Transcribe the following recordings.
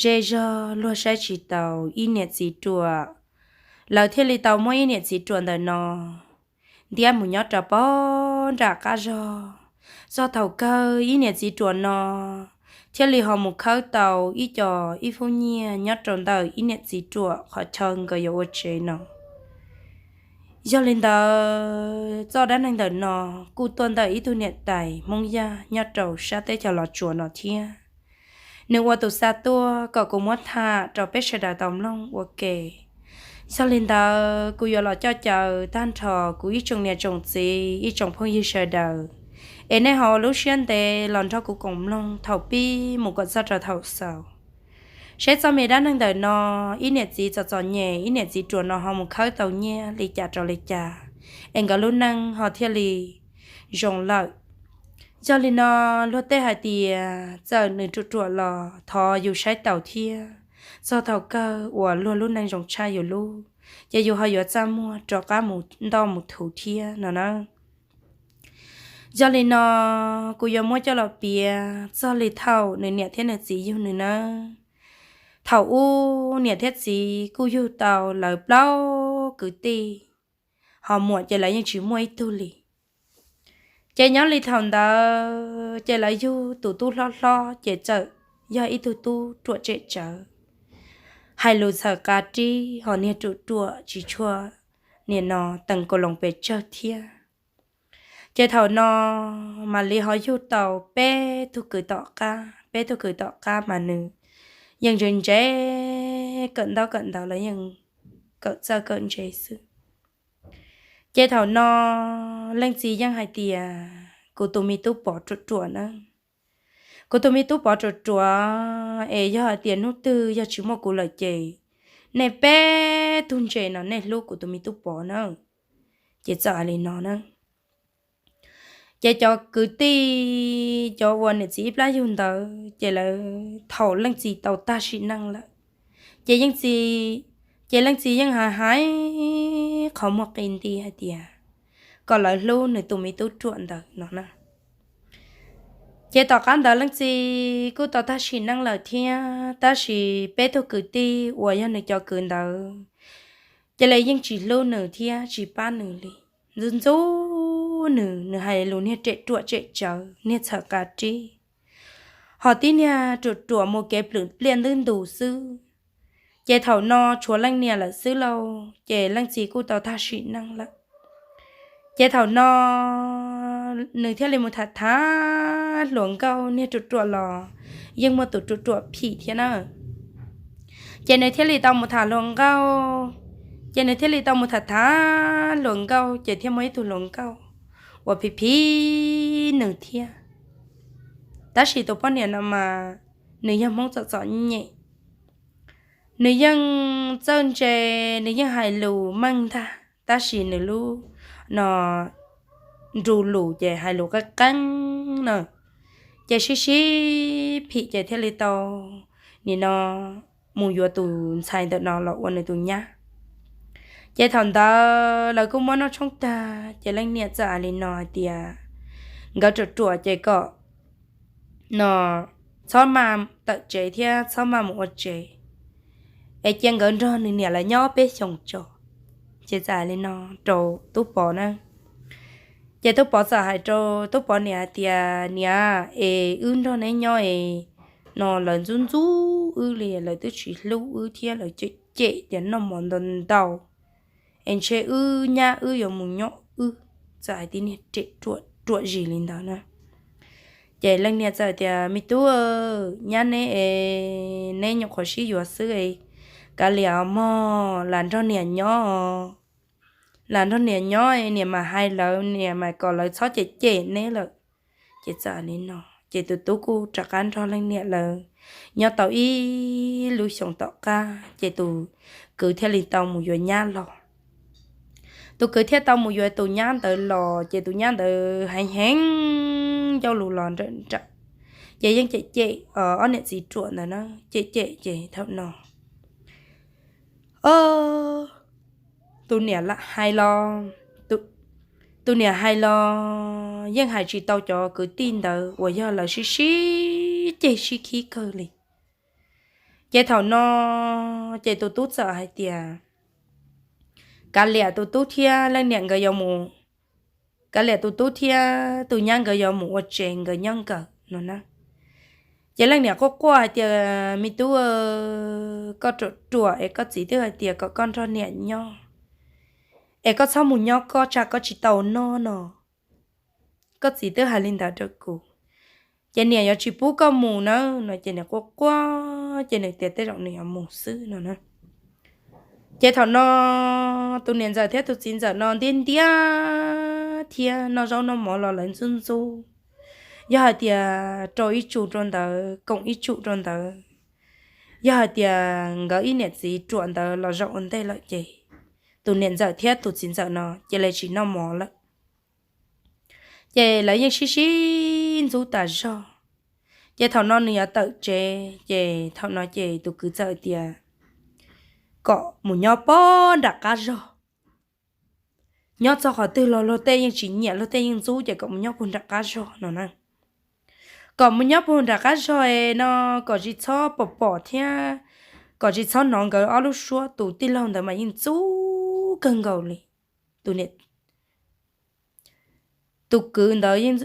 zej zog luag saib tsis taus ib niam txiv ruam. Lawv thiaj li tau muab ib niam txiv ruam ntawm no ntiab mus nyob rau pog nram qab zog. Txog thaum kawg ib niam txiv ruam no thiaj li ho mus khawb tau ib co ib fub nyiaj nyob rau ntawm ib niam txiv ruam qhov chaw nkawd yuav ua tsev no. Yog li ntawd txoj dab neeg ntawm no kuj tuaj ntawm ib tug niam tais Hmoob Yaj nyob rau sab teb chaws Los Tsuas no thiab. Nws ua tus xa tuaj kom kuv muab tham rau peb sawv daws tau mloog ua ke. Yog li ntawd kuv yuav los coj caw tag nrho kuv ib tsoom niam tsoom txiv ib tsoom phooj ywg sawv daws, es nej ho ua lub siab ntev los nrog kuv koom mloog thaum pib mus kom txog rau thaum xaus, saib txoj me dab neeg ntawm no ib niam txiv txom txom nyem ib niam txiv ruam no ho mus khawb tau nyiaj li cas rau li cas, es nkawd lub neej ho thiaj li zoo lawm. Yog li no luag tej hais tias txawm nws ruam ruam los thov yus saib taus thiab, txog thaum kawg uas luag lub neej zoo tshaj yus lub, ces yus ho yuav txaj muag rov qab mus ntoj mus thuv thiab no na. Yog li no kuv yuav muab coj los piav txog li thaum nws niam thiab nws txiv yug nws nawb. Thaum ub niam thiab txiv kuj yug tau lawv plaub kwv tij, ho muam ces lawv yeej tsis muaj ib tug li. Ces nyob li thaum ntawd ces lawv yug tus tub hlob hlob ces txawm yog ib tug tub ruam tsem tsawv, hais lus txhaws qa rib ho niag ruam ruam tsis tshua, nim no tees kaus loos pes tsawg thiab. Ces thaum no mam li ho yug tau peb tug kwv tom qab, peb tug kwv tom qab mas nws yeej ntse ntse, kawm ntaub kawm ntawv los yeej kawm txawj kawm ntse xwb. Ces thaum no leej txiv yeej hais tias kuv tus me tub Pov ruam ruam na, kuv tus me tub Pov ruam ruam, es yog hais tias hnub twg yog tsis muaj kuv lawm ces nej peb tug ntse no nej hlub kuv tus me tub Pov na. Ces txawm hais li no na. Ces cov kwv tij cov uas niam txiv ib plab yug ntawd ces lawv thaum leej txiv tau tag sim neej lawm, ces yeej txiv, ces leej txiv yeej hais hais qhov muag qi nti hais tias kom lawv hlub nws tus me tub ruam ntawd no na. Ces tom qab ntawd leej txiv kuj tau tag sim neej lawm thiab, tab sis peb tug kwv tij uas yog nws cov kwv ntawd ces lawv yeej tsis hlub nws thiab tsis pab nws li. Ntxub ntxub nws, nws hais lus niag ruam ruam tsem tsawv, niag txhaws qa rib, ho tib niag ruam ruam mus kev plwm pliaj ntub ntus xwb. Ces thaum no tshuav leej niam lawm xwb lauj, ces leej txiv kuj tau tag sim neej lawm. Ces thaum no nws thiaj li mus tham tham hluas nkauj, niag ruam ruam los yeej muaj tus ruam ruam phim thiab na. Ces nws thiaj li tau mus tham hluas nkauj, ces nws thiaj li tau mus tham tham hluas nkauj, ces thiaj muaj ib tug hluas nkauj uas phim phim nws thiab. Tab sis tus poj niam no mas nws yog Hmoob txom txom nyem, nws yeej txawj ntse, nws yeej hais lus meej ntag, tab sis nws lub no nru lus ces hais lus qeeb qeeb na, ces sib sib phim ces thiaj li tau nim no mus yuav tus ntxhais ntawm no los ua nws tus nyab. Ces thaum ntawd lawv kuj muab noj tshoob tag ces leej niam txawm hais li no hais tias nkawd ruam ruam ces kom no txhob maj tawm tsev thiab txhob maj mus ua tsev, es cia nkawd nrog nws niam lawv nyob peb xyoos tso. Ces txawm hais li no rau tub Pov na. Ces tub Pov txawm hais rau tub Pov niam hais tias, niam, es wb nrog neb nyob es no lawv ntxub ntxub wb li, lawv twb tsis hlub wb thiab lawv cem cem tias noj mov ntau ntau, es ntshe wb nyab wb yuav mus nyob wb. Txawm hais tib niag ruam ruam zis li ntawd na. Ces leej niam txawm tias, me tub, nyab neb es neb nyuam qhuav sib yuav xwb es kav liam os mog, lam nrog niam nyob, lam nrog niam nyob, niam mam hais lawv, niam mam kom lawv txhob cem cem neb lawm. Ces txawm li no ces tus tub kuj rov qab nrog leej niam lawv nyob tau ib lub xyoos tom qab ces tus kwv thiaj li tau mus yuav nyab los. Tus kwv thiaj tau mus yuav tus nyab ntawd los ces tus nyab ntawd heev heev ncauj lus los nrawm nrawm, ces yeej cem cem ob niam txiv ruam ntawd na, cem cem ces thaum no o tus niam lam hais los, tus niam hais los yeej hais tsis tau cov kwv tij ntawd uas yog lawv sib sib ceg sib khib kawg li. Ces thaum no ces tus tub txawm hais tias kav liam tus tub thiab leej niam nkawd yuav mus, kav liam tus tub thiab tus nyab nkawd yuav mus ua tsev nkawd nyob nkawd no na. Ces leej niam quaj quaj hais tias, me tub, koj ruam ruam es koj txiv twb hais tias kom koj nrog niam nyob, es koj txhob mus nyob koj tsam koj tsis tau noj no. Koj txiv twb hais li ntawd rau kuv, ces niam yuav tsis pub koj mus na no. Ces nws quaj quaj ces nws tias tej zaum nws yuav mus xwb no na. Ces thaum no tus niam ntxawm thiab tus txiv ntxawm no ntiab ntiab thiab noj zaub noj mov los lawv ntxub ntxub. Yog hais tias rau ib tsum rau ntawd koom ib tsum rau ntawd, yog hais tias nkawd ib niam txiv ruam ntawd los zaum ua ntej lawm ces tus niam ntxawm thiab tus txiv ntxawm no cia li tsis noj mov lawm. Ces lawv yeej sib sib ntxub tas zog. Ces thaum no nws yuav tawm tsev ces thaum no ces tus kwv txawm tias kom mus nyob pog nram qab zog, nyob txog qhov twg los luag tej yeej tsis nyiam, luag tej yeej ntxub, ces kom mus nyob puag nram qab zog no na. Kom mus nyob puag nram qab zog no kom tsis txhob pom pom thiab kom tsis txhob hnov nkawd ob lub suab. Tus tij laug ntawd mas yeej ntxub kawg nkaus li. Tus niam, tus kwv ntawd yeej,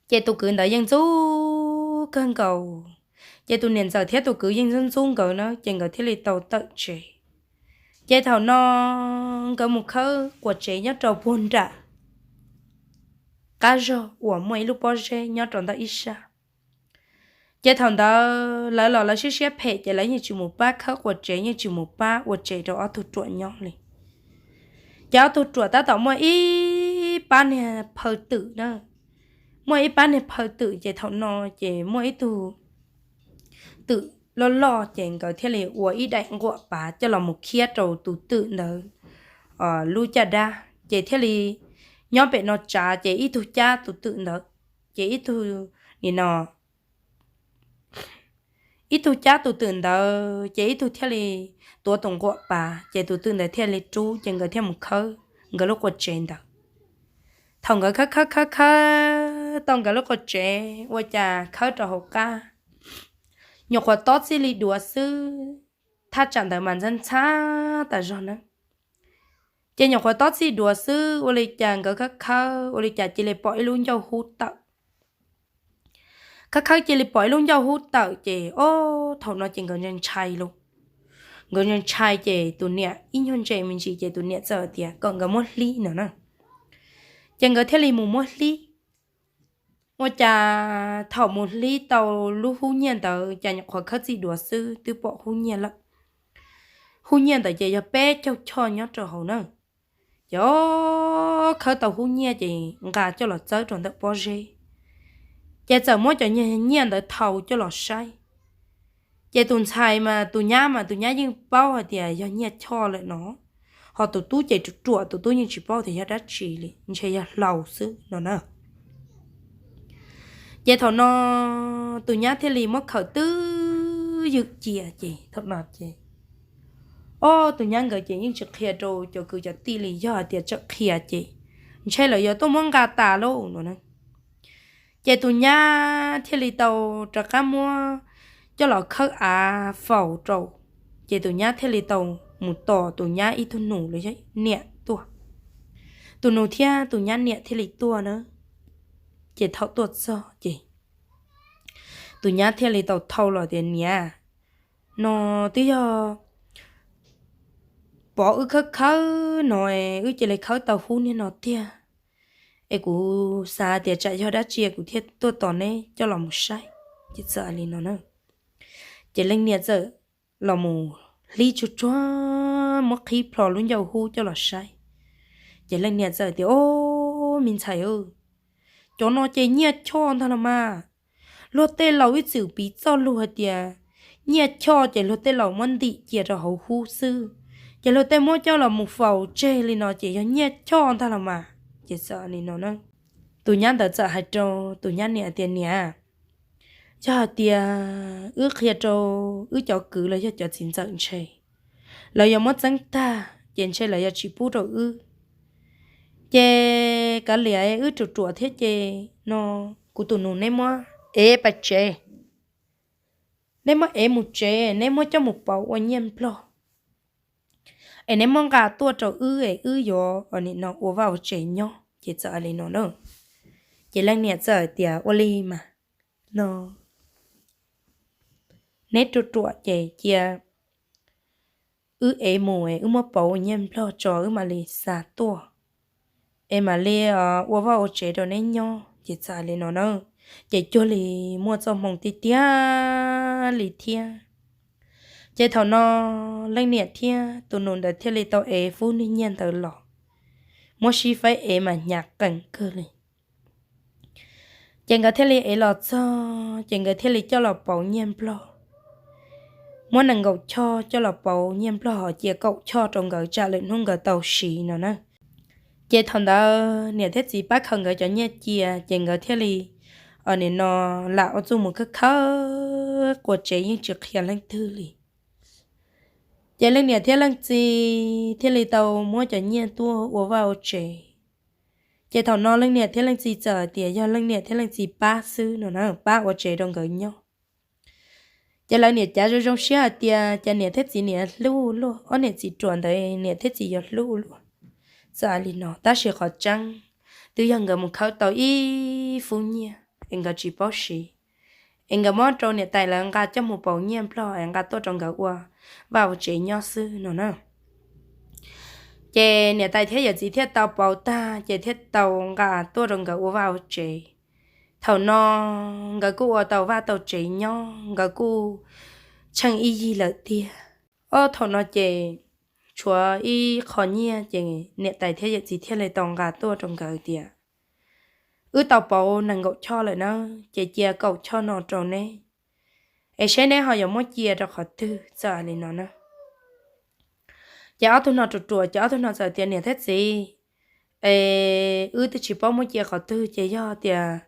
ces tus kwv ntawd yeej ntxub kawg nkaus. Ces tus niam ntxawm thiab tus kwv yeej ntxub ntxub nkawd na, ces nkawd thiaj li tau tawm tsev. Ces thaum no nkawd mus khawb quas tsev nyob rau puag nram qab zog uas muaj ib lub pob zeb nyob rau ntawm ib sab. Ces thaum ntawd lawv los lawv siab siab phem ces lawv yeej tsis mus pab khawb quas tsev, yeej tsis mus pab ua tsev rau ob tug ruam nyob li. Ces ob tug ruam tab tom muaj ib pab niag phaw twm na, muaj ib pab niag phaw twm ces thaum no ces muaj ib tug twm loj loj ces nkawd thiaj li ua ib daim nquam pav coj los mus khiab rau tus twm ntawd lub caj dab, ces thiaj li nyob pem no tsav ces ib tug cab tus twm ntawd, ces ib tug nim no ib tug cab tus twm ntawd ces ib tug thiaj li tuav tus nquam pav, ces tus twm ntawd thiaj li rub, ces nkawd thiaj mus khawb nkawd lub qua tsev ntawd. Thaum nkawd khawb khawb khawb khawb tau nkawd lub qua tsev ua cas khawb rau hauv qab, nyuam qhuav tob txij li duav xwb, thaj tsam ntawd mas ntxhab ntxhab tas zog na. Ces nyuam qhuav tob txij duav xwb ua li cas nkawd khawb khawb ua li cas cia li pom ib lub ncauj hub tawm. Khawb khawb cia li pom ib lub ncauj hub tawm ces ob thaum no ces nkawd ntshai ntshai lauj. Nkawd ntshai ntshai ces tus niam ib nyuag ntse me ntsis ces tus niam txawm tias kom nkawd muab hlib no na. Ces nkawd thiaj li mus muab hlib. Ua cas thaum mus hlib tau lub hub nyiaj ntawd cas nyuam qhuav khawb txij duav xwb twb pom hub nyiaj lawm. Hub nyiaj ntawd ces yog peb caug choj nyob rau hauv na. Ces ob khawb tau hub nyiaj ces nqa coj los txawb rau ntawm pob zeb, ces txawm muab cov nyiaj ntawd thau coj los saib. Ces tus ntxhais mas tus nyab mas tus nyab yeej paub hais tias yog nyiaj choj lawm no, ho tus tub ces ruam ruam tus tub yeej tsis paub tias yog dab tsi li, ntshe yog hlau xwb no na. Ces thaum no tus nyab thiaj li muab khawm twb ywm cia ces thaum no ces ob tus nyab nkawd ces yeej tsis qhia rau cov kwv cov tij li, yog hais tias tseem qhia ces ntshe lawv yuav tuaj muab nqa tas lauj no. Ces tus nyab thiaj li tau rov qab muab coj los khawb av faus rau. Ces tus nyab thiaj li tau mus tos tus nyab ib tug nus los yog niam tuaj. Tus nus thiab tus nyab niam thiaj li tuaj na. Ces thaum tuaj txog ces tus nyab thiaj li tau thau los tias, niam, no twb yog pov wb khawb khawb no es wb cia li khawb tau hub niag no tiag, es kuv xav tias tsam yog dab tsi kuv thiaj tuaj tos neb coj los mus saib. Ces txawm li no na, ces leej niam txawm los mus hlib tsuag tsuag muab qhib plho lub ncauj hub coj los saib. Ces leej niam txawm tias, o, me ntxhais, cov no ces nyiaj choj ntag los mas. Luag tej laus ib txwm piv txoj lus hais tias nyiaj choj ces luag tej laus muab ntim cia rau hauv hub xwb, ces luag tej muab coj los mus faus tseg li no ces yog nyiaj choj ntag los mas. Ces txawm li no na, tus nyab ntawd txawm hais rau tus nyab niam tias, niam, yog hais tias wb qhia rau wb cov kwv los yog cov txiv ntxawm ntshe lawv yuav muab txeeb tag ces ntshe lawv yuav tsis pub rau wb. Ces kav liam wb ruam ruam thiab ces no kuv tus nus neb muab ev pais tsev. neb muab ev mus tsev, neb muab coj mus pauv ua nyiaj nplog, es neb muab nqa tuaj rau wb es wb yuav nim no ua vaj ua tsev nyob. Ces txawm hais li no na. Ces leej niam txawm hais tias, Ua li mas, no neb ruam ruam ces cia wb ev mus es wb muab pauv ua nyiaj nplog tso wb mam li xa tuaj, es mam li ua vaj ua tsev rau neb nyob. Ces txawm hais li no na, ces cuag li muaj txoj hmoo tiag tiag li thiab. Ces thaum no leej niam thiab tus nus ntawd thiaj li tau ev fub niag nyiaj ntawd los, muab sib faib ev mas hnyav qees kawg li. Ces nkawd thiaj li ev los txog ces nkawd thiaj li coj los pauv nyiaj nplog. Muab nees nkaum choj coj los pauv nyiaj nplog hos cia kaum choj rau nkawd tsam lwm hnub nkawd tau siv no na. Ces thaum ntawd niam thiab txiv pab khaws nkawd cov nyiaj cia ces nkawd thiaj li nim no lam ua txuj mus khawb khawb qua tsev yeej tsis qhia leej twg li. Ces leej niam thiab leej txiv thiaj li tau muab cov nyiaj tuaj ua vaj ua tsev. Ces thaum no leej niam thiab leej txiv txawm hais tias yog leej niam thiab leej txiv pab xwb no na, pab ua tsev rau nkawd nyob. Ces lawv niam cav zoo zoo siab hais tias cas niam thiab txiv niam hlub luaj, ob niam txiv ruam ntawd niam thiab txiv yuav hlub luaj. Txawm hais li no tab sis qhov tseeb twb yog nkawd mus khawb tau ib fub nyiaj es nkawd tsis paub siv, es nkawd muab rau niam tais lawv nqa coj mus pauv nyiaj nplog es nqa tuaj rau nkawd ua vaj ua tsev nyob xwb no na. Ces niam tais thiab yawm txiv thiaj tau pauv tag ces thiaj tau nqa tuaj rau nkawd ua vaj ua tsev. Thaum no nkawd kuj ua tau vaj tau tsev nyob, nkawd kuj tsheej ib yig lawm tiag. Ob thaum no ces tshuav ib qho nyiaj ces niam tais thiab yawm txiv thiaj li tau nqa tuaj rau nkawd tias, Wb tau pauv nees nkaum choj lawm na, ces cia kaum choj no rau neb, es seb neb ho yuav muab cia rau qhov twg. Txawm hais li no na. Ces ob tug no ruam ruam ces ob tug no txawm tias, Niam thiab txiv, es wb twb tsis paub muab cia qhov twg, ces yog tias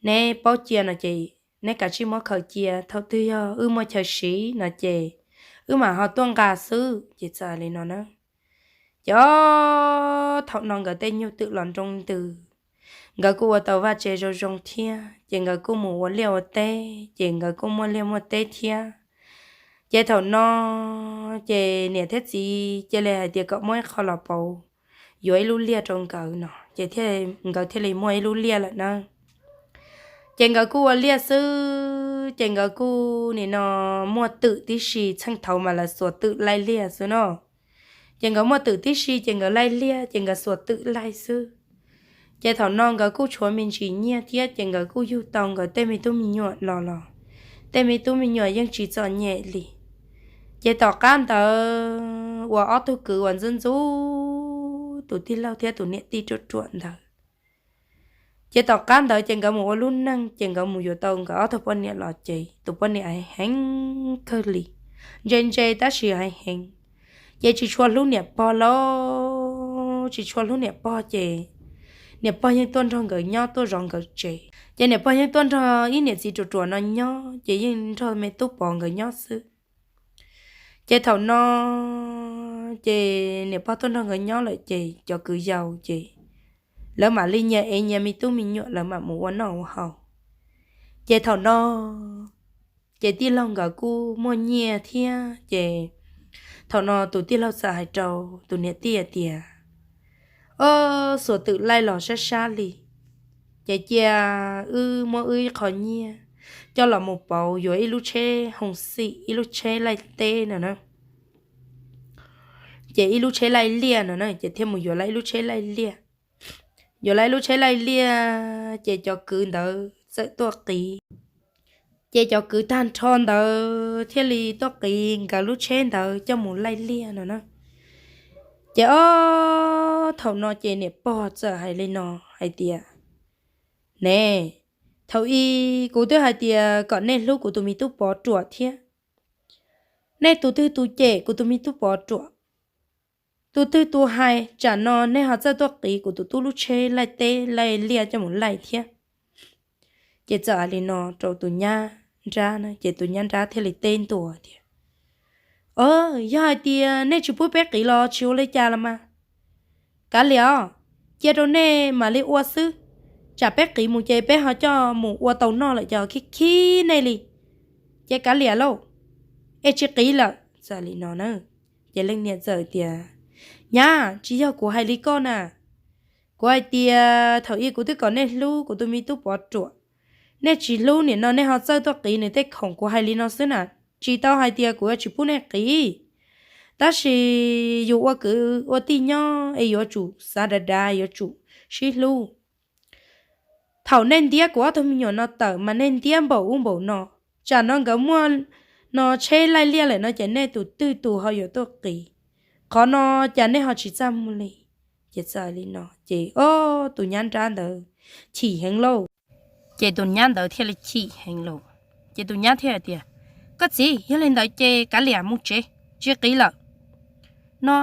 neb paub cia no ces neb kav tsij muab khaws cia, thaum twg yog wb muaj chaw siv no ces wb mam ho tuaj nqa xwb. Ces txawm hais li no na. Ces ob thaum no nkawd tej nyuj twm los nroo ntws, nkawd kuj ua tau vaj tsev zoo zoo thiab, ces nkawd kuj mus ua liaj ua teb, ces nkawd kuj muaj liaj muaj teb thiab. Ces thaum no ces niam thiab txiv cia li hais tias kom muab ib qho los pauv, yuav ib lub liaj rau nkawd no, ces nkawd thiaj li muaj ib lub liaj lawm na. Ces nkawd kuj ua liaj xwb, ces nkawd kuj nim no muaj twm tib si, txheej thaud mas lawv xuas twm laij liaj xwb no. Ces nkawd muaj twm tib si ces nkawd laij liaj ces nkawd xuas twm laij xwb. Ces thaum no nkawd kuj tshuav me ntsis nyiaj thiab ces nkawd kuj yug tau nkawd tej me tub me nyuam los los, tej me tub me nyuam yeej tsis txom nyem li. Ces tom qab ntawd uas ob tug kwv uas ntxub ntxub tus tij laug thiab tus niam tij ruam ruam ntawd, ces tom qab ntawd ces nkawd mus ua lub neej ces nkawd mus yuav tau nkawd ob tug poj niam los ces tus poj niam heev heev kawg li, ntse ntse tab sis heev heev. Ces tsis tshua hlub niam pog lauj, tsis tshua hlub niam pog ces niam pog yeej tuaj nrog nkawd nyob tuaj zov nkawd tsev. Ces niam pog yeej tuaj nrog ib niam txiv ruam ruam no nyob ces yeej nrog me tub pov nkawd nyob xwb. Ces thaum no ces niam pog tuaj nrog nkawd nyob lawm ces cov kwv yau ces lawv mam li nyias ev nyias me tub me nyuam lawv mam mus ua noj ua haus. Ces thaum no ces tij laug nkawd kuj muaj nyiaj thiab ces thaum no tus tij laug txawm hais rau tus niam tij hais tias, Ob, xuas twm laij los sab sab li, ces cia wb muab wb ib qho nyiaj coj los mus pauv yuav ib lub tsheb hoo xim, ib lub tsheb laij teb no na. Ces ib lub tsheb laij liaj no na, ces thiaj mus yuav lawm ib lub tsheb laij liaj. Yuav lawm ib lub tsheb laij liaj ces cov kwv ntawd txawm tuaj qiv. Ces cov kwv tag nrho ntawd thiaj li tuaj qiv nkawd lub tsheb ntawd coj mus laij liaj no na. Ces ob thaum no ces niam pog txawm hais li no hais tias, Ne, thaum ub kuv twb hais tias kom nej hlub kuv tus me tub pov ruam thiab. Nej tus twg tus cem kuv tus me tub pov ruam? Tus twg tus hais tsam no nej ho txawj tuaj qiv kuv tus tub lub tsheb laij teb laij liaj coj mus laij thiab? Ces txawm hais li no rau tus nyab nrab na, ces tus nyab nrab thiaj li teb ntua tias, Yog hais tias nej tsis pub peb qiv los tsis ua li cas los mas, kav liam os, cia rau nej mam li ua xwb. Tsam peb qiv mus ces peb ho coj mus ua tau noj lawm ces khib khib nej li. ces kav liam lauj, es tsis qiv lawm, txawm li no na. Ces leej niam txawm tias, Nyab, tsis yog kuv hais li koj na. Kuv hais tias thaum ub kuv twb kom nej hlub kuv tus me tub Pov Ruam, nej tsis hlub, nim no nej ho txawj tuaj qiv nws tej khoom. Kuv hais li no xwb na, tsis tau hais tias kuv yuav tsis pub nej qiv, tab sis yus ua kwv ua tij nyob es yuav tsum xav dav dav, yuav tsum sib hlub. Thaum nej ntiab kuv ob tug me nyuam no tawm mas nej ntiab npaum ub npaum no, tsam no nkawd muaj no tsheb laij liaj lawm no ces nej tus twg tus ho yuav tuaj qiv. Qhov no cas nej ho tsis txaj muag li? Ces txawm li no ces ob tus nyab nrab ntawd chim heev lauj. Ces tus nyab ntawd thiaj li chim heev lauj. Ces tus nyab thiaj hais tias, Koj txiv, yog li ntawd ces kav liam mus tsev, tsis qiv lawm. No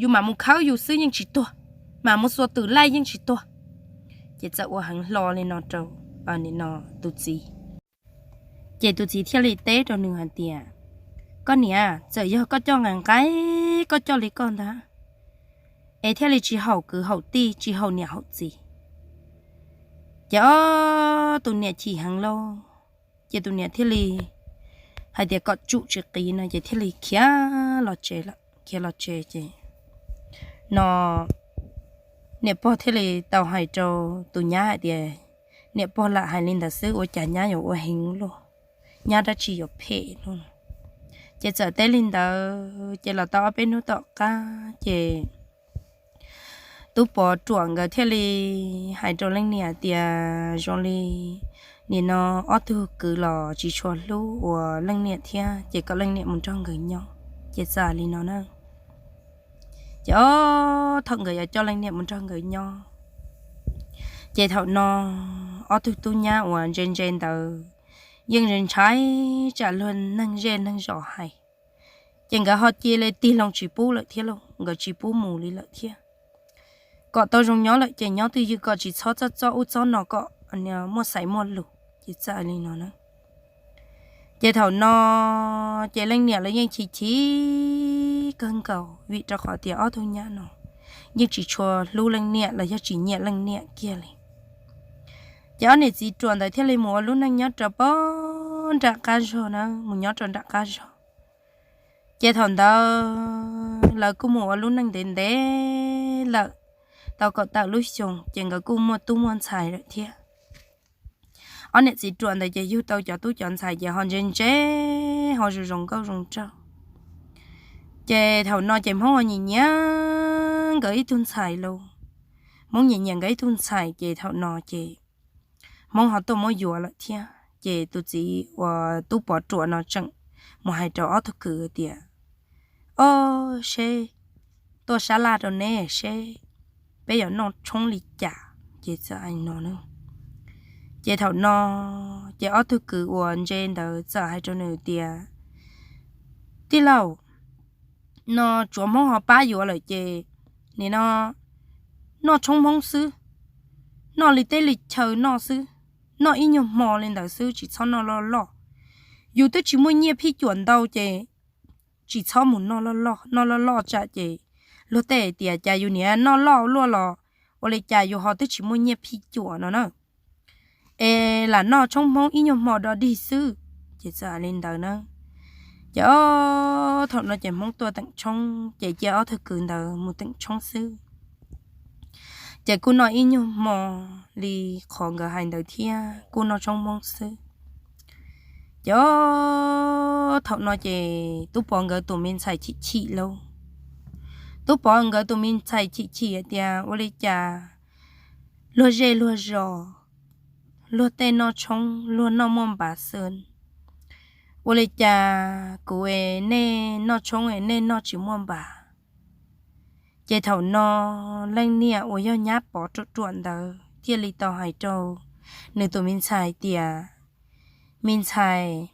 yus mam mus khawb yus xwb yeej tsis tuag, mam mus xuas twm laij yeej tsis tuag. Ces txawm ua heev hlo li no rau tus txiv. Ces tus txiv thiaj li teb rau nws hais tias, Koj niam, txawm yog koj coj nqaim nqaim, koj coj li koj ntag, es thiaj li tsis haum kwv haum tij, tsis haum niam haum txiv. Ces ob tus niam chim heev lauj, ces tus niam thiaj li hais tias kom tsum tsis qiv no ces thiaj li khiav los tsev lawm. Khiav los tsev ces no niam pog thiaj li tau hais rau tus nyab hais tias, Niam pog lam hais li ntawd xwb, ua cas nyab yuav ua heev luaj, nyab dab tsi yuav phem luaj? Ces txawm teb li ntawd ces los tau ob peb hnub tom qab ces tub Pov Ruam nkawd thiaj li hais rau leej niam tias, Zoo li nim no ob tug kwv los tsis tshua hlub ua leej niam thiab, ces kom leej niam mus nrog nkawd nyob. Ces txawm li no na. Ces ob thaum nkawd yuav coj leej niam mus nrog nkawd nyob, ces thaum no ob tug tub nyab uas ntse ntse ntawd yeej ntshai tsam luag neeg zej neeg zos hais, ces nkawd ho cia li tig loo tsis pub lawm thiab lauj, nkawd tsis pub mus li lawm thiab. Kom tau zoo nyob lawm ces nyob twj ywm, kom tsis txhob txob txob ub txob no kom muaj xaiv muaj lus. Ces txawm li no na. Ces thaum no ces leej niam lawv yeej chim chim kawg nkaus vim rau qhov tias ob tug nyab no yeej tsis tshua hlub leej niam los yog tsis nyiam leej niam kiag li. Ces ob niam txiv ruam ntawd thiaj li mus ua lub neej nyob rau pem nram qab zog na, mus nyob rau nram qab zog. Ces thaum ntawd lawv kuj mus ua lub neej ntev ntev lawm, tau kaum tawm lub xyoo ces nkawd kuj muaj tub muaj ntxhais lawm thiab. Ob niam txiv ruam ntawd ces yug tau cov tub cov ntxhais ces ho ntse ntse, ho zoo zoo nkauj zoo nraug. Ces thaum no ces Hmoob ho nyiam nyiam nkawd ib tug ntxhais lauj. Hmoob nyiam nyiam nkawd ib tug ntxhais ces thaum no ces Hmoob ho tuaj muab yuav lawm thiab. Ces tus txiv uas tub Pov Ruam no tseem mus hais rau ob tug kwv tias, Ob, seb, tuaj sab laj rau neb seb peb yuav noj tshoob li cas. Ces txawm hais no na. Ces thaum no ces ob tug kwv uas ntse ntawd txawm hais rau nws tias, Tij laug, no tsuav Hmoob ho pab yuav lawm ces nim no noj tshoob Hmoob xwb, noj li teb li chaw noj xwb, noj ib nyuag hmo li ntawd xwb, tsis txhob noj loj loj. Yus twb tsis muaj nyiaj phij cuam ntau ces tsis txhob mus noj loj loj, noj loj loj tsam ces luag tej hais tias cas yus niam noj loj luaj los ua li cas yus ho twb tsis muaj nyiaj phij cuam no na. Es lam noj tshoob Hmoob ib nyuag hmo do dig xwb. Ces txawm li ntawd na. Ces ob thaum no ces Hmoob tuaj teem tshoob ces cia ob tug kwv ntawd mus teem tshoob xwb. Ces kuj noj ib nyuag hmo li qhov nkawd hais ntawd thiab, kuj noj tshoob Hmoob xwb. Ces ob thaum no ces tub Pov nkawd tus me ntxhais chim chim lauj. Tub Pov nkawd tus me ntxhais chim chim hais tias ua li cas luag zej luag zos, luag tej noj tshoob luag noj muaj npav xwb, ua li cas kuv es nej noj tshoob es nej noj tsis muaj npav. Ces thaum no leej niam uas yog nyab Pov ruam ruam ntawd thiaj li tau hais rau nws tus me ntxhais tias, Me ntxhais,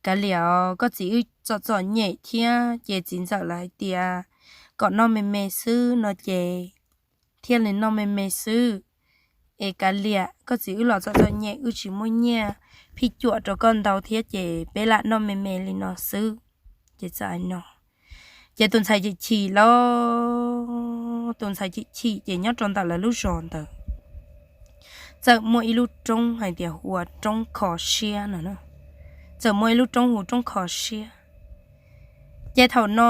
kav liam os, koj txiv wb txom txom nyem thiab ces txiv ntxawm lawv hais tias kom noj me me xwb no ces thiaj li noj me me xwb. Es kav liam, koj txiv wb los txom txom nyem, wb tsis muaj nyiaj phij cuam rau koj ntau thiab ces peb lam noj me me li no xwb. Ces txawm hais no, ces tus ntxhais chim chim lauj, tus ntxhais chim chim ces nyob rau ntawm lawv lub zos ntawd txawm muaj ib lub roob hais tias hu ua roob Kho Siab no na. txawm muaj ib lub roob hu roob kho siab. Ces thaum no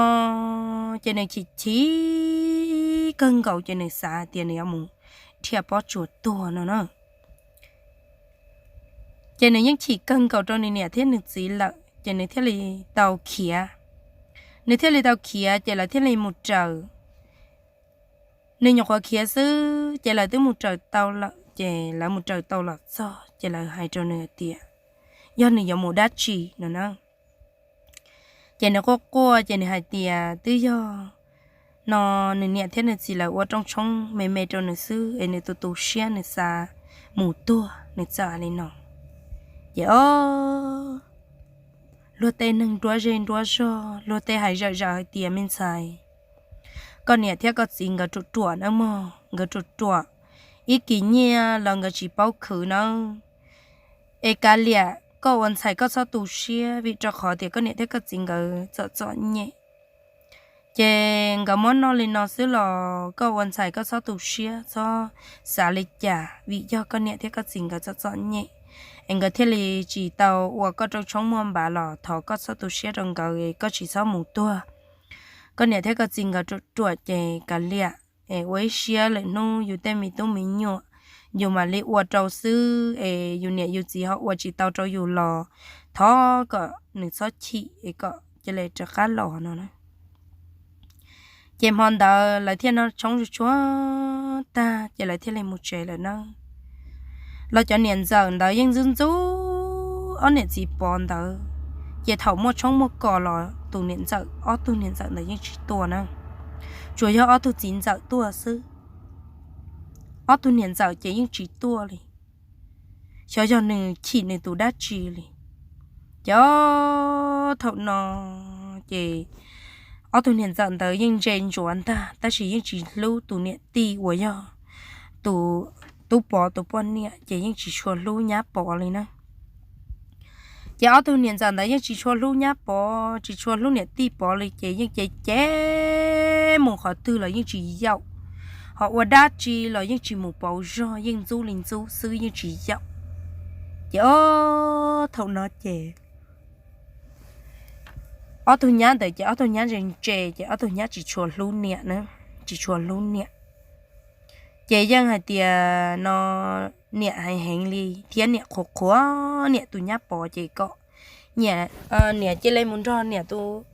ces nws chim chim kawg nkaus ces nws xav tias nws yuav mus dhia pob tsuas tuag no na. Ces nws yeej chim kawg nkaus rau nws niam thiab nws txiv lawm ces nws thiaj li tau khiav. Nws thiaj li tau khiav ces lawv thiaj li mus raws. Nws nyuam qhuav khiav xwb ces lawv twb mus raws tau lawm ces lawv mus raws tau los txog ces lawv hais rau nws tias yog nws yuav mus dab tsi no na. Ces nws quaj quaj ces nws hais tias twb yog no nws niam thiab nws txiv lawv ua rooj tshoob me me rau nws xwb es nws tu tu siab nws xav mus tuag nws txawm li no. Ces o, luag tej neeg nruab zej nruab zog luag tej hais zawm zaws hais tias me ntxhais, koj niam thiab koj txiv nkawd ruam ruam nawb mog, nkawd ruam ruam, ib kis nyiaj los nkawd tsis paub khwv nawb. Es kav liam koj ua ntxhais koj txhob tu siab vim rau qhov tias koj niam thiab koj txiv nkawd txom txom nyem. Ces nkawd muab noj li no xwb los koj ua ntxhais koj txhob tu siab txhob xav li cas vim yog koj niam thiab koj txiv nkawd txom txom nyem es nkawd thiaj li tsis tau ua koj rooj tshoob muaj npav los thov koj txhob tu siab rau nkawd es koj tsis txhob mus tuag. Koj niam thiab koj txiv nkawd ruam ruam ces kav liam es ua ib siab lwm hnub yus tej me tub me nyuam yus mam li ua rau xwb es yus niam yus txiv ho ua tsis tau rau yus los thov kom nws txhob chim es kom cia li rov qab los no na. Ces hmo ntawd lawv thiaj noj tshoob tsuag tsuag tag ces lawv thiaj li mus tsev lawm na. Los cov niam ntxawm ntawd yeej ntxub ntxub ob niam txiv Pov ntawd, ces thaum muaj tshoob muaj kos los tus niam ntxawm, ob tug niam ntxawm ntawd yeej tsis tuaj na, tsuas yog ob tug txiv ntxawm tuaj xwb. Ob tug niam ntxawm ces yeej tsis tuaj li, xyov yog nws chim nws tus dab tsi li. Ces o, thaum no ces ob tug niam ntxawm ntawd yeej ntse ntsuav ntag tab sis yeej tsis hlub tus niam tij uas yog tus tub Pov tus poj niam ces yeej tsis tshua hlub nyab Pov li na. Ces ob tug niam ntxawm ntawd yeej tsis tshua hlub nyab Pov tsis tshua hlub niam tij Pov li ces yeej cev cev mus qhov twg los yeej tsis yaum, ho ua dab tsi los yeej tsis mus pauv zog yeej ntxub li ntxub xwb yeej tsis yaum. Ces o, thaum no ces ob tug nyab ntawd ces ob tug nyab ntse ntse ces ob tug nyab tsis tshua hlub niam na, tsis tshua hlub niam. Ces yeej hais tias no niam heev heev li thiab niam qhuas qhuas niam tus nyab Pov ces kom niam, niam cia li mus nrog niam tus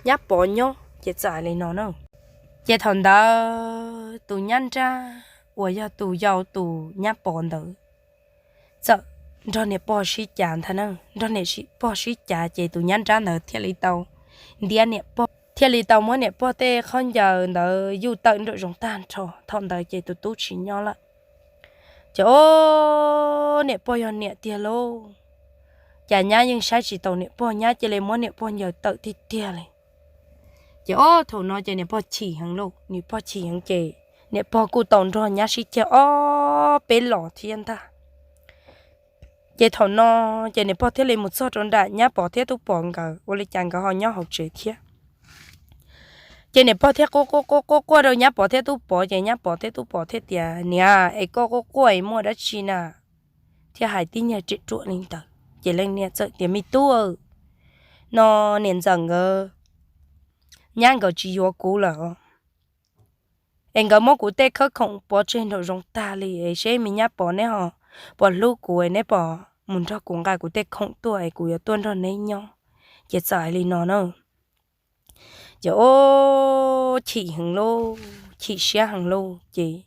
nyab Pov nyob ces txawm li no na. Ces thaum ntawd tus nyab nrab uas yog tus yau tus nyab Pov ntawd txawm nrog niam pog sib cav ntag na, nrog niam pog sib cav ces tus nyab nrab ntawd thiaj li tau ntiab niam pog, thiaj li tau muab niam pog tej khaub ncaws ntawd yuj tawm nraum zoov tag nrho. Thaum ntawd ces tus tub tsis nyob lawm. Ces o, niam pog yog niam tiag lauj, cas nyab yeej saib tsis taus niam pog, nyab cia li muab niam pog ncaws tawm tiag tiag li. Ces o, thaum no ces niam pog chim heev lauj, niam pog chim heev ces niam pog kuj tau nrog nyab sib ceg ob peb los thiab ntag. Ces thaum no ces niam pog thiaj li mus txog rau nram nyab Pov thiab tub Pov nkawd ua li cas nkawd ho nyob hauv tsev thiab. Ces niam pog thiaj quaj quaj quaj quaj rau nyab Pov thiab tub Pov ces nyab Pov thiab tub Pov thiaj tias niam, es koj quaj quaj es muaj dab tsi na? Thiaj hais tib nyuag riam ruam li ntawd ces leej niam txawm tias me tub, no niam ntxawm nkawd, nyab nkawd tsis yuav kuv lawm, es nkawd muab kuv tej khawb khoom pov tseg nraum zoov tag li es seb me nyab Pov neb ho puas hlub kuv es neb puas mus nrog kuv nqa kuv tej khoom tuaj es kuv yuav tuaj nrog neb nyob. Ces txawm hais li no na. Ces o, chim heev lauj, chim siab heev lauj ces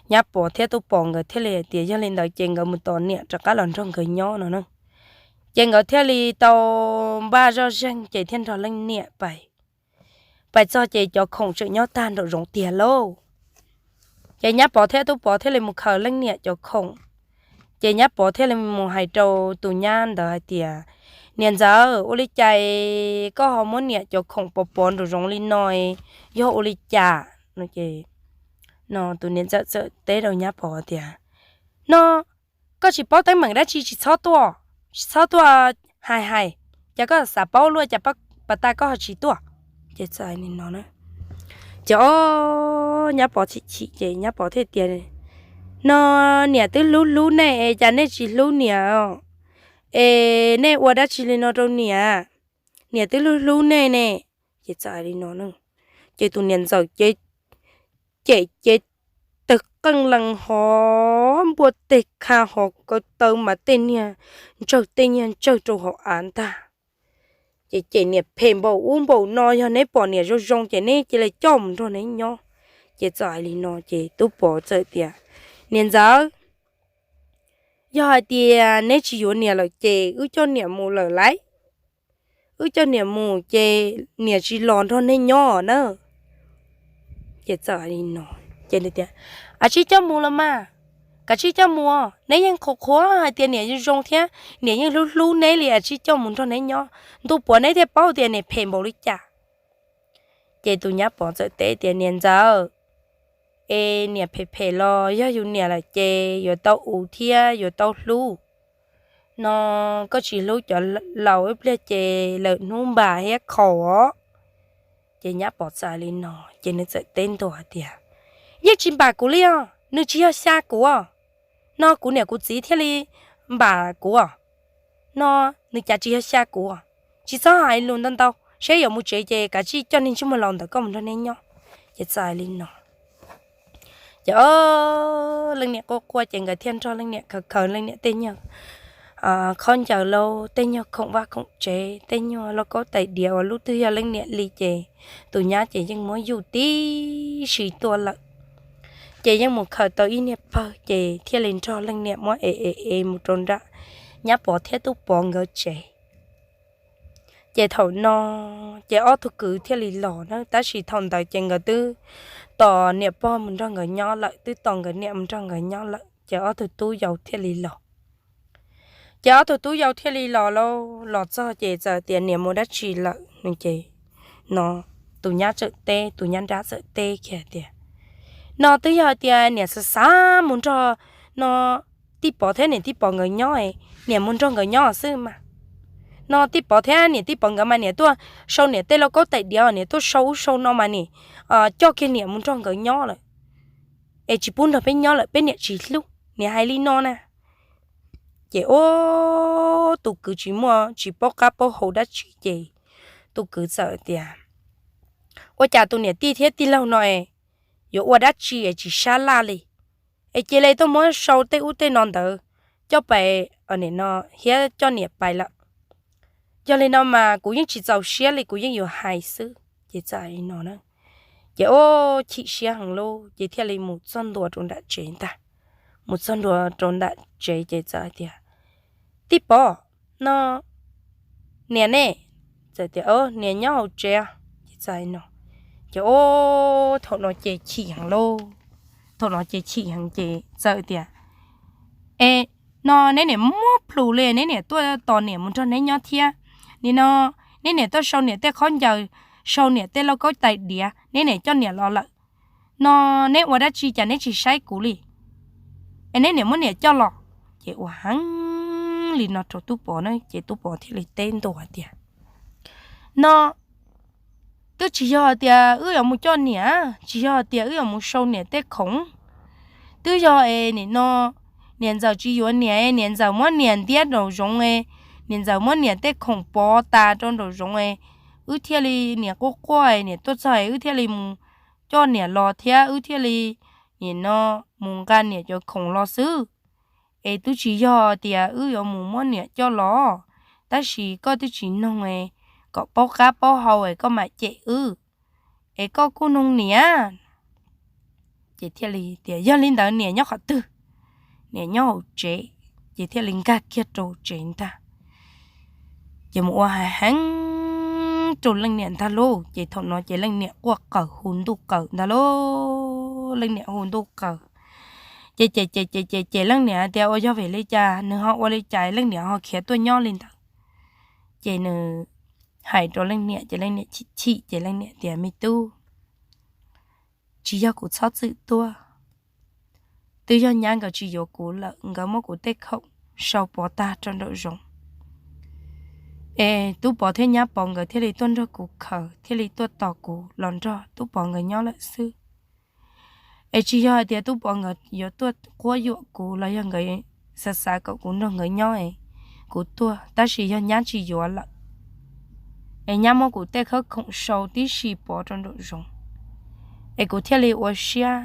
nyab Pov thiab tub Pov nkawd thiaj li hais tias yog li ntawd ces nkawd mus tos niam rov qab los nrog nkawd nyob no na. Ces nkawd thiaj li tau npaj zoj zeeg ces thiaj nrog leej niam pais. Pais txog ces cov khoom tseem nyob tag nraum zoov tiag lauj. Ces nyab Pov thiab tub Pov thiaj li mus khaws leej niam cov khoom. Ces nyab Pov thiaj li mus hais rau tus nyab ntawd hais tias niam ntxawm, ua li cas koj ho muab niam cov khoom pov pov nraum zoov li no, yog ua li cas? No ces no tus niam ntxawm txawm teb rau nyab Pov tias no koj tsis paub teeb meem dab tsi tsis txhob tuaj, tsis txhob tuaj hais hais, cas koj xav paub luaj cas pas tas koj ho tsis tuaj? Ces txawm li no na. Ces o, nyab Pov chim chim ces nyab Pov thiaj tias no niam twb hlub hlub nej es cas nej tsis hlub niam? Es nej ua dab tsi li no rau niam? Niam twb hlub hlub nej ne. Ces txawm hais li no, ces tus niam ntxawm ces cem ces tawg qeej lees hov npua teg kha hov kaw taw mas tej niag ntsawg tej niag ntsawg rau hauv av ntag. Ces cem niam phem npaum ub npaum no, yog neb pom niam zoo zoo ces neb cia li coj mus nrog neb nyob. Ces txawm hais li no ces Tub Pov txawm tias, Niam ntxawm, yog hais tias neb tsis yuav niam lawm ces wb coj niam mus lawm lauj. Wb coj niam mus ces niam tsis los nrog neb nyob na. Ces txawm hais li no, ces tias, Kav tsij coj mus los mas, kav tsij coj mus, neb yeej qhuas qhuas hais tias niam zoo thiab niam yeej hlub hlub neb li, kav tsij coj mus nrog neb nyob, ntuj puav neb thiaj paub tias niam phem npaum li cas. Ces tus nyab Pov txawm teb tias, Niam ntxawm, es niam phem phem los yog yus niam lawm ces yuav tau uv thiab yuav tau hlub no, koj tsis hlub cov laus ib pliag ces lawm hnub npam thiab khaus os. Ces nyab Pov txawm hais li no, ces nws txawm teb ntua tias, Yeej tsis npam kuv li os, nws tsis yog xya kuv os, no kuv niam kuv txiv thiaj li npam kuv os, no nws cas tsis yog xya kuv os. Tsis txhob hais lus ntau ntau, seb yuav mus tsev ces kav tsij coj niag ntsej muag laus ntawm koj mus nrog neb nyob. Ces txawm hais li no. Ces o, leej niam quaj quaj ces nkawd thiaj nrog leej niam khaws khaws leej niam tej nyuag khaub ncaws lauj, tej nyuag khoom vaj khoom tsev, tej nyuag lauj kaub tais diav uas lub twg yog leej niam li ces tus nyab ces yeej muab yuj tib si tuaj lawm. Ces yeej mus khaws tau ib niag pawg ces thiaj li nrog leej niam muab ev ev ev mus rau nram nyab Pov thiab Tub Pov nkawd tsev. Ces thaum no ces ob tug kwv thiaj li los na, tab sis thaum ntawd ces nkawd twb tos niam pog mus nrog nkawd nyob lawm, twb tos nkawd niam mus nrog nkawd nyob lawm, ces ob tug tub yau thiaj li los. Ces ob tug tub yau thiaj li los lauj, los txog ces txawm tias, Niam mus dab tsi lawm? No ces no tus nyab txawm teb, tus nyab nrab txawm teb kiag tias, No twb yog hais tias niam xav xav mus nrog no Tij Pov thiab niam Tij Pov nkawd nyob, niam mus nrog nkawd nyob xwb mas. No Tij Pov thiab niam Tij Pov nkawd mas niam tuaj sau niam tej lauj kaub tais diav, niam tuaj sau ub sau no mas niam coj kiag niam mus nrog nkawd nyob lawm, es tsis pub nrog peb nyob lawm, peb niam tsis hlub, niam hais li no na. Ces ub, tus kwv tsis muaj tsis paub qab paub hau dab tsi ces tus kwv txawm tias, Ua cas tus niam tij thiab tij laug no es yuav ua dab tsi es tsis sab laj li, es cia li tuaj muab sau tej ub tej no ntawd coj pais no thiab coj niam pais lawm. Yog li no mas kuv yeej tsis txaus siab li, kuv yeej yuav hais xwb. Ces txawm li no na, ces ub, chim siab heev lauj, ces thiaj li mus txog ntua rau nram tsev ntag. Mus txog ntua rau nram tsev ces txawm hais tias, Tij Pov, no niam ne? Txawm tias, Niam nyob hauv tsev. Ces txawm li no, ces ub, thaum no ces chim heev lauj, thaum no ces chim heev ces txawm tias, Es no neb niam muab plhus li, neb niam tuaj tos niam mus nrog neb nyob thiab. Nim no neb niam tuaj sau niam tej khaub ncaws, sau niam tej lauj kaub tais diav, neb niam coj niam los lawm. No neb ua dab tsi cas neb tsis saib kuv li, es neb niam muab niam coj los? Ces ua heev li no rau Tub Pov na, ces Tub Pov thiaj li teb ntua tias, No twb tsis yog tias wb yuav mus coj niam, tsis yog tias wb yuav mus sau niam tej khoom, twb yog es nim no niam ntxawm tsis yuav niam, niam ntxawm muab niam ntiab nraum zoov, niam ntxawm muab niam tej khoom pov tas rau nraum zoov, wb thiaj li niam quaj quaj, niam tuaj txog wb thiaj li mus coj niam los thiab wb thiaj li nim no mus nqa niam cov khoom los xwb. Es twb tsis yog tias wb yuav mus muab niam coj los, tab sis koj twb tsis noog kom paub qab paub hau es koj mam cem wb, es koj kuj noog niam. Ces thiaj li tias, Yog li ntawd niam nyob qhov twg? Niam nyob hauv tsev. Ces thiaj li nkag kiag rau tsev ntag. Ces mus ua heev heev rau leej niam ntag lauj. Ces thaum no ces leej niam quaj qawm hu ntuj qawm ntag lauj, leej niam hu ntuj qawm. Ces ces ces ces ces ces leej niam tias, Ua yog vim li cas nws ho ua li cas leej niam ho khiav tuaj nyob li ntawd? Ces nws hais rau leej niam ces leej niam chim chim ces leej niam tias, Me tub, tsis yog kuv txhob txwm tuaj, twb yog nyab nkawd tsis yuav kuv lawm, nkawd muab kuv tej khoom sau pov tag rau nraum zoov, es Tub Pov thiab Nyab Pov nkawd thiaj li tuaj nrog kuv khaws, thiaj li tuaj tos kuv los nrog Tub Pov nkawd nyob lawm xwb. Es tsis yog hais tias Tub Pov nkawd yuav tuaj quab yuam kuv los yog nkawd xav xav kom kuv nrog nkawd nyob es kuv tuag, tab sis yog nyab tsis yuav lawm, es nyab muab kuv tej khawb khoom sau tib si pov rau nraum zoov, es kuv thiaj li ua siab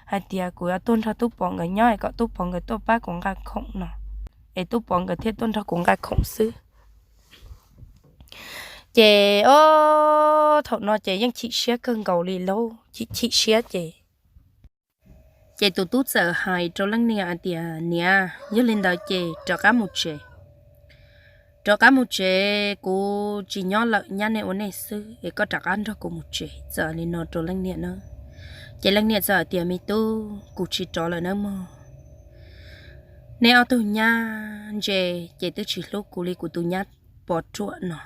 hais tias kuv yuav tuaj nrog Tub Pov nkawd nyob es kom Tub Pov nkawd tuaj pab kuv nqa khoom no, es Tub Pov nkawd thiaj tuaj nrog kuv nqa khoom xwb. Ces ob thaum no ces yeej chim siab kawg nkaus li lauj, chim chim siab ces ces tus tub txawm hais rau leej niam hais tias, Niam, yog li ntawd ces rov qab mus tsev. Rov qab mus tsev, kuv tsis nyob lawm, nyab nej ua nej xwb, es koj rov qab nrog kuv mus tsev. Txawm li no rau leej niam na. Ces leej niam txawm hais tias, Me tub, kuv tsis rov lawm nawb mog. Nej ob tug nyab ntse ces twb tsis hlub kuv li kuv tus nyab Pov ruam no.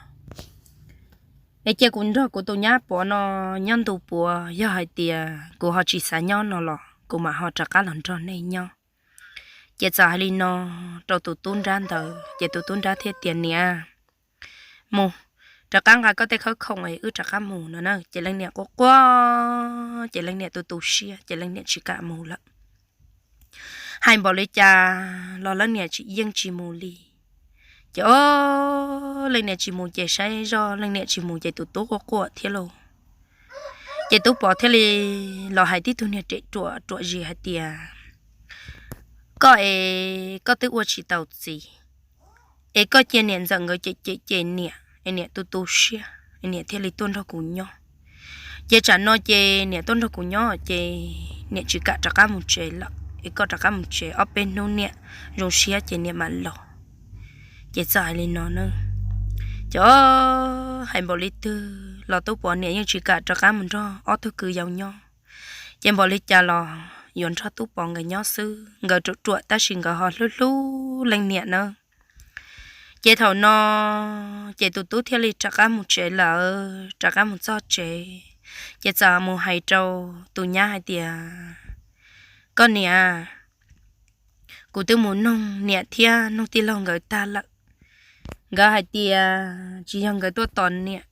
Es cia kuv nrog kuv tus nyab Pov no nyob ntu puav, yog hais tias kuv ho tsis xav nyob no los kuv mam ho rov qab los nrog nej nyob. Ces txawm hais li no rau tus tub nrab ntawd, ces tus tub nrab thiaj tias, Niam, mus, rov qab nqa koj tej khawb khoom es wb rov qab mus no na. Ces leej niam quaj quaj, ces leej niam tu tu siab, ces leej niam tsis kam mus lawm. Hais npaum li cas los leej niam tsis, yeej tsis mus li. Ces ob leej niam tsis mus ces saib zoj leej niam tsis mus ces tus tub quaj quaj thiab lauj. Ces tub Pov thiaj li los hais tib tug niag res ruam ruam zis hais tias, Koj es koj twb ua tsis tau txiv, es koj cia niam ntxawm nkawd cem cem cem niam es niam tu tu siab, niam thiaj li tuaj nrog kuv nyob. Ces tsam no ces niam tuaj nrog kuv nyob ces niam tsis kam rov qab mus tsev lawm, es koj rov qab mus tsev ob peb hnub niam zoo siab ces niam mam los. Ces txawm hais li no na. Ces hais npaum li twg los tub Pov niam yeej tsis kam rov qab mus nrog ob tug kwv yau nyob. Ces npaum li cas los yuav nrog tub Pov nkawd nyob xwb, nkawd ruam ruam tab sis nkawd ho hlub hlub leej niam na. Ces thaum no ces tus tub thiaj li rov qab mus tsev lawm, rov qab mus txog tsev, ces txawm mus hais rau tus nyab hais tias, Koj niam, kuv twb mus noog niam thiab noog tij laug nkawd tag lawm. Nkawd hais tias tsis yog nkawd tuaj tos niam,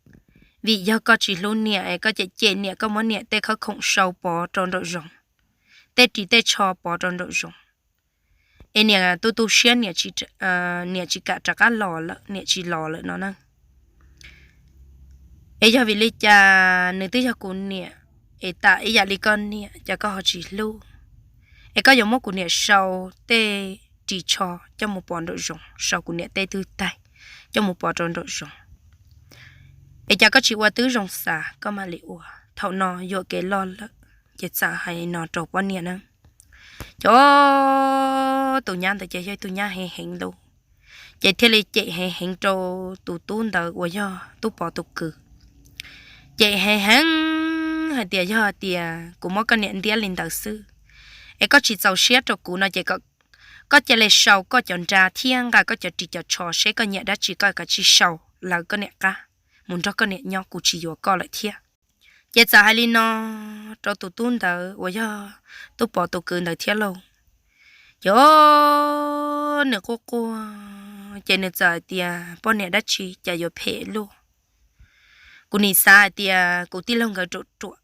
vim yog koj tsis hlub niam es koj cem cem niam, koj muab niam tej khawb khoom sau pov rau nraum zoov, tej ris tej tsho pov rau nraum zoov, es niam tu tu siab, niam tsis kam rov qab los lawm, niam tsis los lawm no na. Es yog vim li cas nws twb yog kuv niam, es tam ib yam li koj niam, cas koj ho tsis hlub? Es koj yuav muab kuv niam sau tej ris tsho coj mus pov nraum zoov, sau kuv niam tej twj taig coj mus pov rau nraum zoov, es cas koj tsis ua tib zoo xav koj mam li ua, thaum no yuam kev loj lawm. Ces txawm hais no rau poj niam na. Ces tus nyab ntawd ces yog tus nyab heev heev lauj, ces thiaj li cem heev heev rau tus tub ntawd uas yog tub Pov tus kwv. Cem heev heev hais tias, Yog hais tias kuv muab koj niam ntiab li ntawd xwb, es koj tsis txaus siab rau kuv no ces koj cia li sau koj cov nra thiab nqa koj cov ris cov tsho seb koj nyiam dab tsi koj kav tsij sau lawv koj niam qab mus nrog koj niam nyob, kuv tsis yuav koj lawm thiab. Ces txawm hais li no rau tus tub ntawd uas yog tub Pov tus kwv ntawd thiab lauj. Ces nws quaj quaj, ces nws txawm hais tias, Poj niam dab tsi cas yuav phem luaj? Kuv nim xav hais tias kuv tij laug nkawd ruam ruam,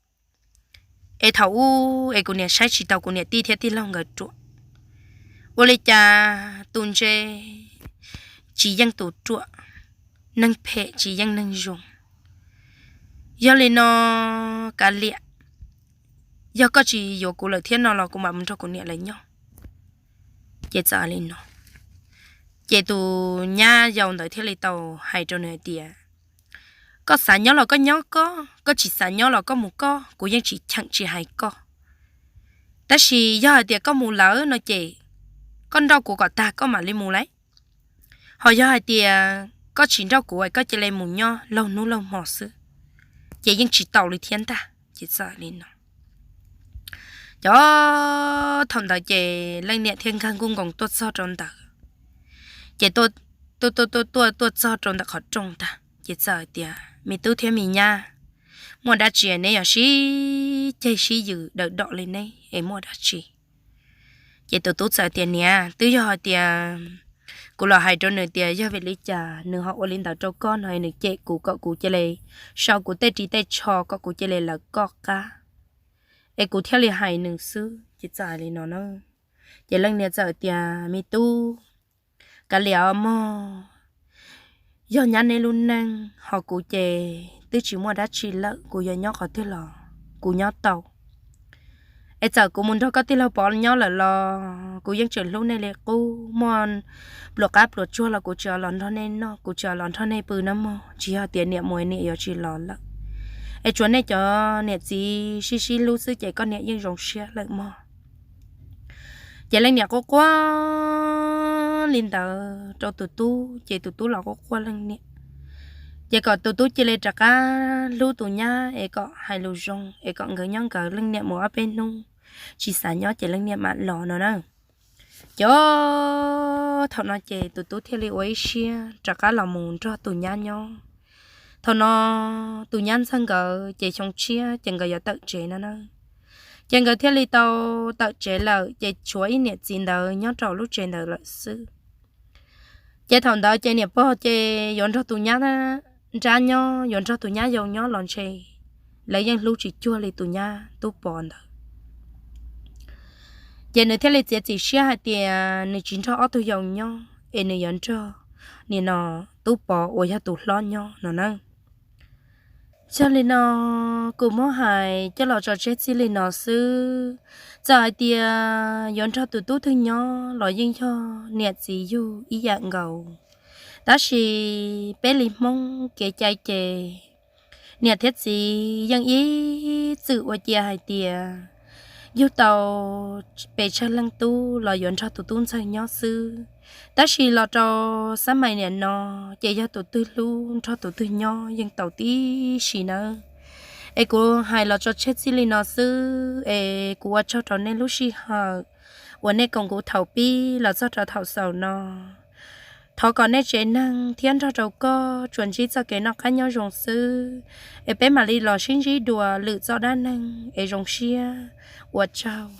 es thaum ub es kuv niam saib tsis taus kuv niam tij thiab tij laug nkawd ruam. Ua li cas tus ntse tsis yeej tus ruam, neeg phem tsis yeej neeg zoo. Yog li no, kav liam, yog koj tsis yuav kuv lawm thiab no los kuv mam mus nrog kuv niam lawv nyob. Ces txawm li no, ces tus nyab yau ntawd thiaj li tau hais rau nws hais tias, Koj xav nyob los koj nyob koj, koj tsis xav nyob los koj mus koj, kuv yeej tsis cheem tsis hais koj. Tab sis yog hais tias koj mus lawm no ces koj nrauj kuv kom tag koj mam li mus lauj. Ho yog hais tias koj tsis nrauj kuv es koj cia li mus nyob laug hnub laug hmo xwb, ces yeej tsis tau li thiab ntag. Ces txawm li no, ces thaum ntawd ces leej niam thiaj nkag nkuj nkoos tuaj txog rau ntawd, ces tuaj tuaj tuaj tuaj txog rau ntawm qhov rooj ntag, ces txawm tias, Me tub thiab me nyab, muaj dab tsi neb yuav sib ceg sib yws daws dom li neb es muaj dab tsi? Ces tus tub txawm tias, Niam, twb yog hais tias kuv los hais rau nws tias yog vim li cas nws ho ua li ntawd rau koj no, nws cem kuv kom kuv cia li sau kuv tej ris tej tsho kom kuv cia li lawv koj qab, es kuv thiaj li hais nws xwb. Ces txawm hais li no na, ces leej niam txawm tias, Me tub, Kav liam os mog, yog nyab neb lub neej, ho kuv ces twb tsis muaj dab tsi lawm, kuv yuav nyob qhov twg los kuv nyob tau. Es txawm kuv mus nrog koj tij laug Pov nyob lawm los kuv yeej tseem hlub nej li qub. Muaj pluas qab pluas tsuag los kuv tsis los nrog nej noj, kuv tsis los nrog nej pw nawb mog, tsis yog tias niam mus niam yuav tsis los lawm. Es tsuas nej cov niam txiv sib sib hlub xwb ces koj niam yeej zoo siab lawm mog. Ces leej niam quaj quaj li ntawd rau tus tub, ces tus tub los quaj quaj leej niam. Ces kom tus tub cia li rov qab hlub tus nyab es kom hais lus zoo es kom nkawd nyob nkawd leej niam mus ob peb hnub, tsis xav nyob ces leej niam mam los no na. Ces thaum no ces tus tub thiaj li ua ib siab rov qab los mus nrog tus nyab nyob. Thaum no tus nyab ntxawg nkawd ces xyoo tshiab ces nkawd yuav tawm tsev no na. Ces nkawd thiaj li tau tawm tsev lawm ces tshuav ib niam txiv ntawd nyob rau lub tsev ntawd lawm xwb. Ces thaum ntawd ces niam pog ces yuav nrog tus nyab nrab nyob, yuav nrog tus nyab yau nyob los ntshe lawv yeej hlub tsis cuag li tus nyab tub Pov ntawd. Ces nws thiaj li txiav txim siab hais tias nws tsis nrog ob tug yau nyob es nws yuav nrog nim no tub Pov uas yog tus hlob nyob no na. Yog li no, kuv muab hais coj los tso tseg txij li no xwb. Txawm hais tias yuav nrog tus tub twg nyob los yeej yog niam txiv yug ib yam nkaus. Tab sis peb li Hmoob kev cai ces niam thiab txiv yeej ib txwm ua cia hais tias yug tau pes tsawg leej tub los yuav nrog tus tub ntxawg nyob xwb. Tab sis los rau xab mais niam no ces yog tus twg hlub nrog tus twg nyob yeej tau tib si nawb. Es kuv hais los tso tseg txij li no xwb es kuv ua tsaug rau nej lub sij hawm uas nej koom kuv thaum pib los txog rau thaum xaus no. Thov kom nej tsev neeg thiab nrog rau koj tsuas ntsib txoj kev noj qab nyob zoo xwb, es peb mam li los sib ntsib dua lwm txoj dab neeg es zoo siab. Ua tsaug.